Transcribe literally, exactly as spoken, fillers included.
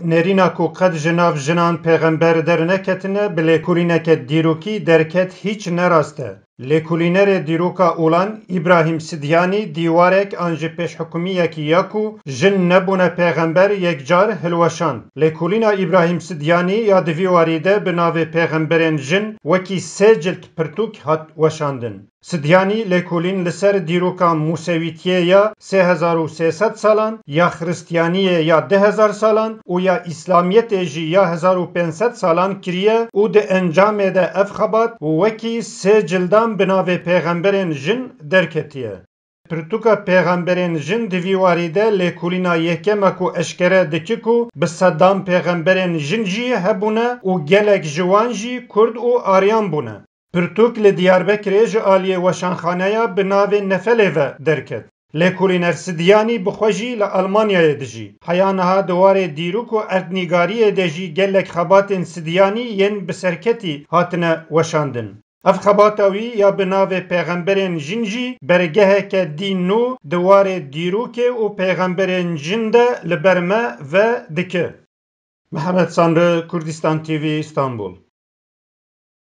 Nêrîna ku qet ji nav jinan pêxember derneketine, bi lêkolîneke dîrokî derket hîç ne rast e. Lêkolînerê dîroka olan Îbrahîm Sidyanî dîwarek an jî pêşhukimiyek ya ku jin nebûne pêxember yekcar hilweşand. Lêkolîna Îbrahîm Sidyanî ya di vî warî de bi navê pêxemberên jin wekî sê cilt pirtûk hat weşandin. Sidyanî lêkolîn li ser dîroka Musewîtiyê ya sê hezar û sê sed salan, ya Xiristiyaniyê ya du hezar salan û ya Îslamiyetê jî ya hezar û pênc sed salan kiriye û di encamê de ev xebat wekî sê cildan bi navê pêxemberên jin derketiye. Pirtûka pêxemberên jin di vî warî de lêkolîna yekem e ku eşkere dike ku bi sedan pêxemberên jin jî hebûne û gelek ji wan jî kurd û aryan bûne. Pirtûk li Diyarbekirê ji aliyê weşanxaneya bi navê Nefelê ve derket. Lêkolîner Sidyanî bi xwe jî li Almanyayê dijî. Heya niha di warê dîrok û erdnîgariyê de jî gelek xebatên Sidyanî yên bi serketî hatine weşandin. Ev xebata wî ya bi navê pêxemberên jin jî bergeheke dîn nû di warê dîrokê û pêxemberên jin de li ber me ve dike. Mihemed Sanri, Kurdistan T V, Îstanbul.